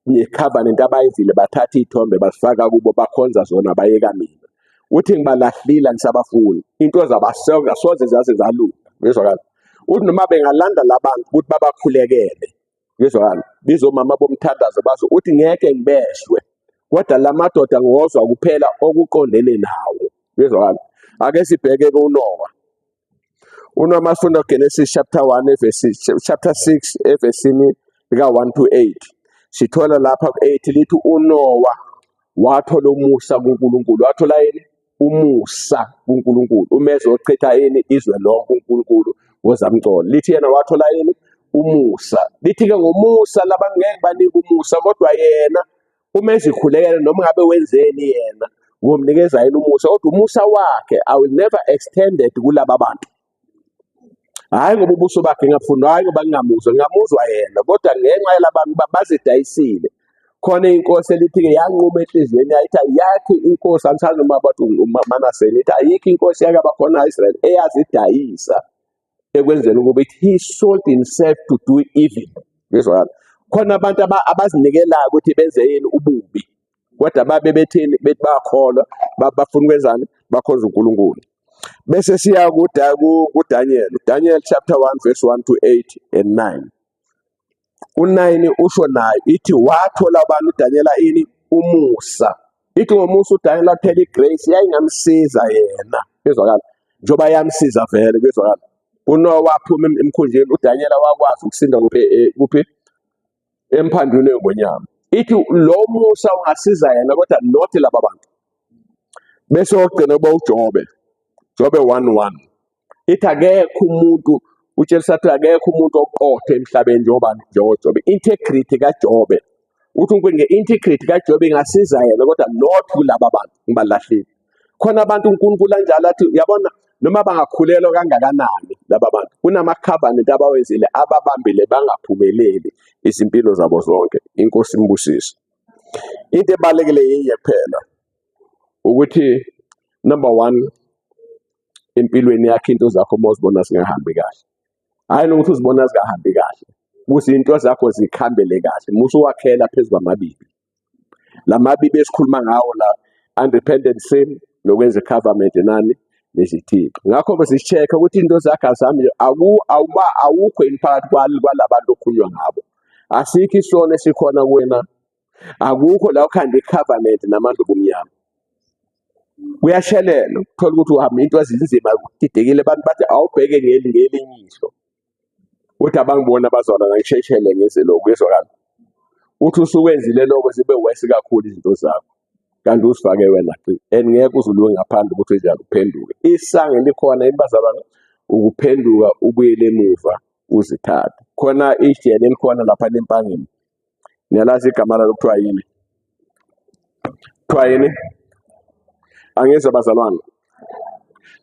ne-covenant abayenzile bathatha iy'thombe bazifaka kubo bakhonza zona bayeka mina uthi ngibalahlile angisabafuni into zabasonga soze zaze zalunga uyezwakala. Uthi noma bengalanda labantu ukuthi babakhulekele, ngizwakala bizomama bomthandazo bazo, uthi ngeke ngibezwe, kodwa la madoda ngozwa kuphela okuqondene nawo. Ngizwakala. Ake sibheke kuNowa. UNowa masifunda Genesis chapter 1 verse chapter 6 evesini lika 1 to 8. Sithola lapha ku-8 lithi uNowa wathola umusa kuNkulunkulu. Wathola yini? Umusa kuNkulunkulu. Uma ezochitha yini izwe lonke uNkulunkulu ngozamcolo. Lithi yena wathola yini? Umusa. Lithi-ke ngomusa labantu ngeke banike umusa, kodwa yena uma ezikhulekela noma ngabe wenzeni yena ngomnikeza yena umusa, kodwa umusa wakhe I will never extend it kulaba bantu. Hhayi ngoba ubuso bakhe ngingabufuni, hhayi ngoba ngingamuzwa, ngingamuzwa yena, kodwa ngenxa yalabantu bazidayisile. Khona inkosi elithi-ke yanquma enhliziyweni yayo, ithi ayakhi inkosi, angisazi noma bathi uManase, ithi ayikho inkosi yake abakhona e-Israyeli eyazidayisa ekwenzeni ukuba ithi he sold himself to do evil. Ngizwakala. Khona abantu abazinikelayo ukuthi benze yini ububi, kodwa babe bethini, bethi bayakholwa, bafuna ukwenzani, bakhonza uNkulunkulu. Bese siya kuDaniel, Daniel chapter 1 verse 1 to 8 and 9. U9 usho naye ithi wathola abantu uDaniela ini umusa. Ithi ngomusa uDaniel wathela igrace yayingamsiza yena. Kuzwakala. Njengoba yamsiza vele kuzwakala. UNowa waphuma emkhunjini, uDaniela wakwazi ukusinda kuphi kuphi emphandwini wengonyama. Ithi lo musa ungasiza yena kodwa not laba bantu. Bese ogcina kuba uJobe. Jobe 1:1. Ithi akekho umuntu utshela sathi akekho umuntu oqotho emhlabeni njengoba njengoJobe. Integrity kaJobe. Uthi uNkulunkulu nge-integrity kaJobe ingasiza yena kodwa not kulaba bantu ngibalahlile. Khona abantu uNkulunkulu anjalo athi uyabona noma bangakhulelwa kangakanani laba bantu kunama-covenant abawenzile ababambile bangaphumeleli izimpilo zabo zonke. Inkosi imbusise. Into ebalulekile yinye kuphela ukuthi number one empilweni yakho into zakho uma uzibona zingahambi kahle, hhayi nokuthi uzibona zingahambi kahle, ukuze into zakho zikhambele kahle musu wakhela phezu kwamabibi. Lamabibi esikhuluma ngawo la, unrepentant sin nokwenza i-covenant nani nezithixo. Ngakho-ke si-check-e ukuthi into zakho azihambi, awuba awukho yini phakathi kwalabantu okukhulunywa ngabo. Asikho isono esikhona kuwena, akukho la ukhanda i-covenant nabantu bomnyama. Kuyashelela uthola ukuthi uhamba into ezinzima kudidekile, abantu bathi awubheke ngelinye ihlo. Uthi abangibona abazalwana ngisheshele ngenze lokhu, kuyezwakala. Uthi usukwenzile lokho zibe worse kakhulu izinto zakho, kanti uzifake wena and ngeke uze ulunge ngaphandle ukuthi njalo uphenduke. Isango likhona yini bazalwane? Ukuphenduka ubuyele emuva uzithathe. Khona ijele elikhona lapha eMpangeni, niyalazi igama lalo kuthiwa yini? Kuthiwa yini? Angizwa bazalwane,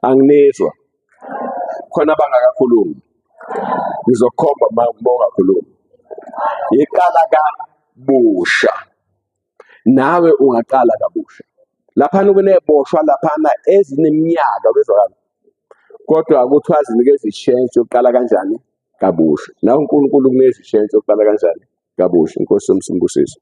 anginizwa. Khona abangakakhulumi, ngizokhomba uma ungakhulumi. Iqala kabusha, nawe ungaqala kabusha. Laphana kuneboshwa laphana ezineminyaka kwezwakala, kodwa kuthiwa zinikeza ishensi yokuqala kanjani kabusha. Nawe uNkulunkulu ukunikeza ishensi yokuqala kanjani kabusha. Inkosi yomsimbusise.